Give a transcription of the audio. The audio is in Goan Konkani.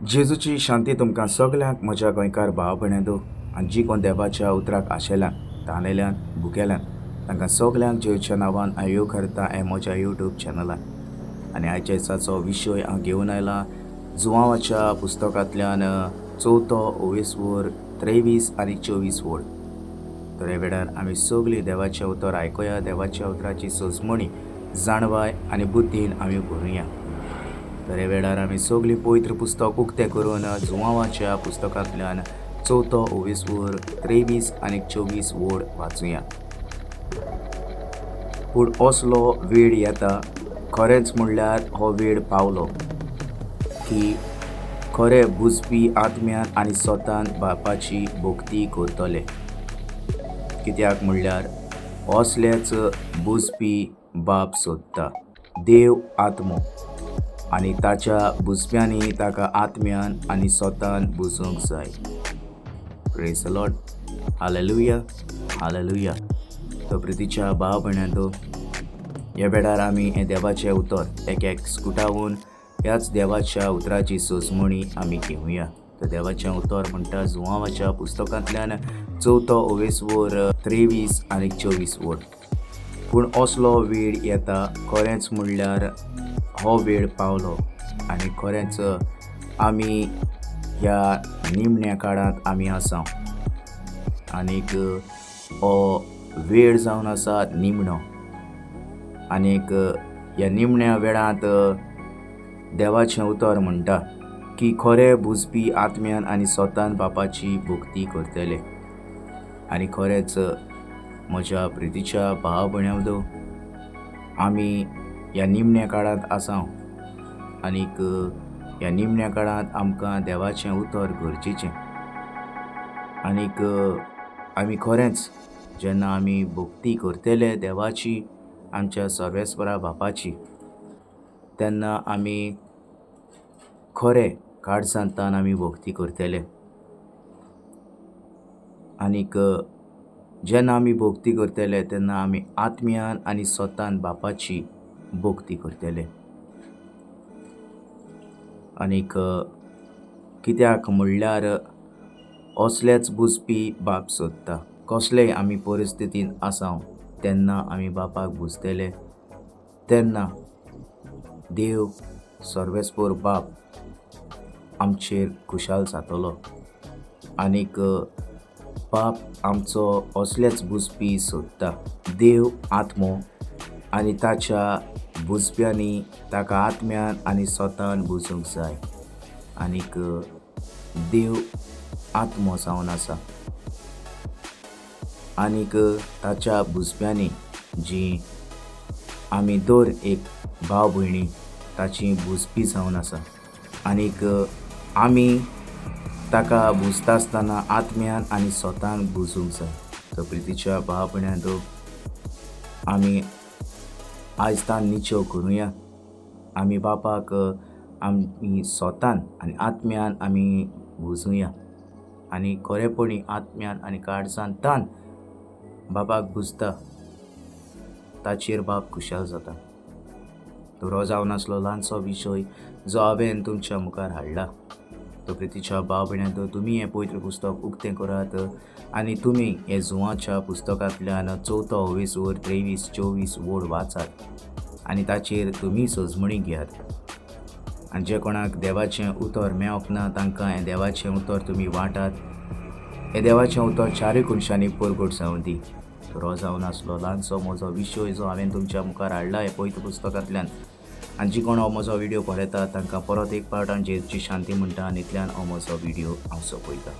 जेजूची शांती तुमकां सगल्यांक म्हज्या गोंयकार भाव भयणांनो आनी जी कोण देवाच्या उतराक आशेल्यान, तानेल्यान, भुकेल्यान तांकां सगल्यांक जेजूच्या नांवान हांव येवकारता हें म्हज्या यूट्यूब चॅनलान. आनी आयच्या दिसाचो विशय हांव घेवन आयला जुवांवाच्या पुस्तकांतल्यान चवथो ओवीस वर 23 आनी 24 वळ. तर ह्या वेळार आमी सगळीं देवाचें उतर आयकुया, देवाच्या उतराची सजमणी जाणवाय आनी बुद्दीन आमी भरुया. तर ह्या वेळार आमी सगळीं पवित्र पुस्तक उक्तें करून जुवांवाच्या पुस्तकांतल्यान चवथो ओवीस वर 23 आनी 24 वळ वाचुया. पूण असलो वेळ येता, खरेंच म्हणल्यार हो वेळ पावलो की खरे बुजपी आत्म्यान आनी स्वतान बापाची भक्ती करतले. कित्याक म्हणल्यार असलेच बुजपी बाप सोदता. देव आत्मो आनी ताच्या बुजप्यांनी ताका आत्म्यान आनी स्वतान बुजूंक जाय. Praise the Lord. Hallelujah, hallelujah. तो प्रितीच्या भाव भयणांनो, ह्या वेळार आमी हें देवाचें उतर एक एक स्कुटावून ह्याच देवाच्या उतराची सोजमणी आमी घेवया. तर देवाचें उतर म्हणटा जुवांवाच्या पुस्तकांतल्यान चवथो ओवेस वर 23 आनी 24 वर. पूण असलो वेळ येता, खरेंच म्हणल्यार हो वेळ पावलो आनी खरेंच आमी ह्या निमण्या काळांत आमी आसा आनीक हो वेळ जावन आसा निमणो. आनीक ह्या निमण्या वेळांत देवाचें उतर म्हणटा की खरे बुजपी आत्म्यान आनी स्वतान बापाची भक्ती करतले. आनी खरेंच म्हज्या प्रितीच्या भाव भयणां, आमी ह्या निमण्या काळांत आसा आनीक ह्या निमण्या काळांत आमकां देवाचें उतर गरजेचें. आनीक आमी खरेंच जेन्ना आमी भक्ती करतले देवाची, आमच्या सर्वेस्वरा बापाची, तेन्ना आमी खरें काळजांतल्यान आमी भक्ती करतले. आनीक जेन्ना आमी भक्ती करतले तेन्ना आमी आत्म्यान आनी स्वतान बापाची भक्ती करतले. आनीक कित्याक म्हणल्यार असलेच बुजपी बाप सोदता. कसलेय आमी परिस्थितीन आसा तेन्ना आमी बापाक बुजतले, तेन्ना देव सर्वेस्पोर बाप आमचेर खुशाल जातलो. आनीक बाप आमचो असलेच बुजपी सोदता. देव आत्मो आनी ताच्या बुजप्यांनी ताका आत्म्यान आनी स्वतान बुजूंक जाय. आनीक देव आत्मो जावन आसा आनीक ताच्या बुजप्यांनी जी आमी दर एक भाव भयणी ताची बुजपी जावन आसा. आनीक आमी ताका बुजता आसतना आत्म्यान आनी स्वतान बुजूंक जाय. तर प्रितीच्या भाव भयणांनो, आमी आयज तान निचेव करुया. आमी बापाक आमी स्वतान आनी आत्म्यान आमी बुजुया आनी खरेपणी आत्म्यान आनी काळजान तान बापाक बुजता, ताचेर बाप खुशाल जाता. तर हो जावन आसलो ल्हानसो विशय जो हांवें तुमच्या मुखार हाडला. तर प्रितीच्या भाव भयणांनो, तुमी हें पवित्र पुस्तक उक्तें करात आनी तुमी हे जुवाच्या पुस्तकांतल्यान चवथो ओवीस वर 23 24 वळ वाचात आनी ताचेर तुमी सजमणी घेयात. आनी जे कोणाक देवाचें उतर मेळोंक ना तांकां हें देवाचें उतर तुमी वांटात. हें देवाचें उतर चारूय कोनशांनी परगट जावं दी. तर हो जावन आसलो ल्हानसो म्हजो विशय जो हांवें तुमच्या मुखार हाडला हे पवित्र पुस्तकांतल्यान. आनी जी कोण हो म्हजो व्हिडियो पळयता तांकां परत एक फावट हांव जेजूची शांती म्हणटा आनी इतल्यान हो म्हजो व्हिडियो हांव सोंपयता.